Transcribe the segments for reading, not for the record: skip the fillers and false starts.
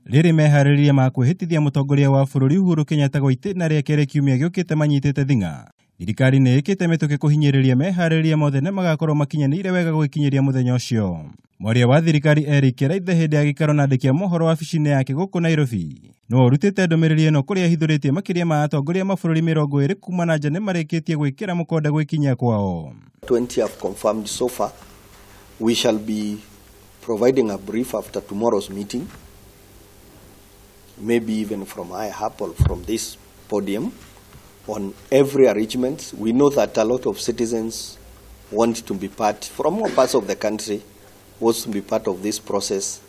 Rĩrĩ meharĩrĩria ma kwĩhĩtithia mũtongoria wa bũrũri Uhuru Kenyatta gwa itĩna rĩa kerĩ kiumia gĩũkĩte manyitĩte thing'a. Thirikari nĩ ĩkĩte mĩtũkĩ kũhinyĩrĩria meharĩrĩria mothe nĩ magakorwo makinyanĩire wega gũgĩkinyĩria mũthenya ũcio. Mwaria wa thirikari Eric Kiraithe hĩndĩ ya gĩikaro na andĩki a mohoro wabici-inĩ yake gũkũ Nairobi nĩwe ũrutĩte ndũmĩrĩri ĩno kũrĩa ahithũrĩtie makĩria ma atongoria mabũrũri 20 kuma na nja nĩ marĩkĩtie gwĩkĩra mũkonde gwĩkinyia kwao. 20 have confirmed so far. We shall be providing a brief after tomorrow's meeting, maybe even from IHAP or from this podium, on every arrangement. We know that a lot of citizens want to be part, from all parts of the country, wants to be part of this process,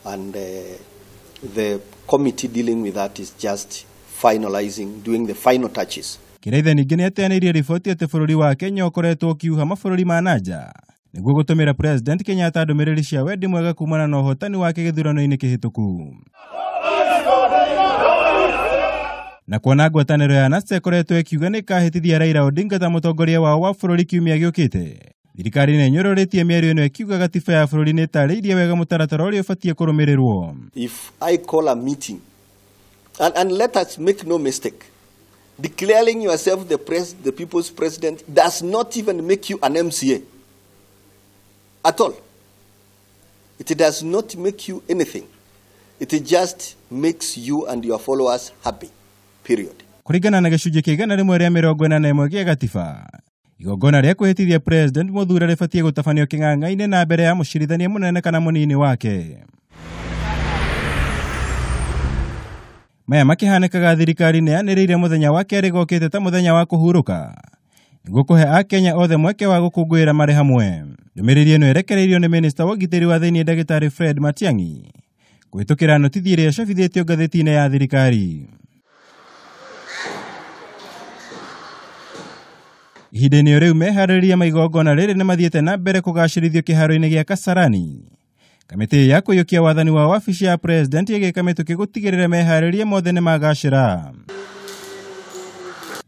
and the committee dealing with that is just finalizing, doing the final touches. Kiraithe ningĩ nĩ ateanĩirie riboti atĩ bũrũri wa Kenya ũkoretwo ũkiuha mabũrũri ma nanja nĩguo gũtũmĩra President Kenyatta ndũmĩrĩri cia wendi mwega kumana na ũhotani wake gĩthurano-inĩ kĩhĩtũku. Na kuona ngwatanĩro ya NASA ĩkoretwo ĩkiuga nĩ ĩkahĩtithia Raila Odinga ta mũtongoria wao wa bũrũri kiumia gĩũkĩte. Thirikari nĩ ĩnyũrũrĩtie mĩario ĩno ĩkiuga gatiba ya bũrũri nĩ ĩtarĩirie wega mũtaratara ũrĩa ũbatiĩ kũrũmĩrĩrwo. If I call a meeting, and let us make no mistake, declaring yourself the people's president does not even make you an MCA at all. It does not make you anything. It just makes you and your followers happy. Period. Kũringana na gĩcunjĩ kĩa 141 gĩa gatiba, igongona rĩa kwĩhĩtithia president mũthure rĩbatiĩ gũtabanio kĩng'ang'a-inĩ na mbere ya mũcirithania mũnene kana mũnini wake. Maya makĩhanĩkaga thirikari nĩ yanĩrĩire mũthenya wa kerĩ gokĩte ta mũthenya wa kũhurũka nĩguo kũhe akenya othe mweke wa gũkũngũĩra marĩ hamwe. Ndũmĩrĩri ĩno ĩrekereirio nĩ minista wa ũgitĩri wa thĩinĩ ndagĩtarĩ Fred Matiang'i kũhĩtũkĩra notithi ĩrĩa ĩcabithĩtio ngathĩti-inĩ ya thirikari. Ihinda-inĩ rĩu meharĩrĩria ma igongona rĩrĩ nĩ mathiĩte na mbere kũgacĩrithio kĩharo-inĩ gĩa Kasarani. Kamĩtĩ ya kũiyũkia wathani wa wabici ya president ĩgĩka mĩtũkĩ gũtigĩrĩra meharĩrĩria mothe nĩ magacĩra.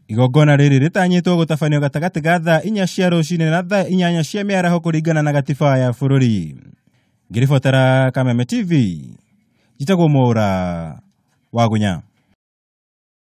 Igongona rĩrĩ rĩtanyĩtwo gũtabanio gatagatĩ ga thaa 4 cia rũcinĩ na thaa 8 cia mĩaraho kũringana na gatiba ya bũrũri. Ngĩribotera Kameme TV, njĩtagwo Mwaura Wagunya.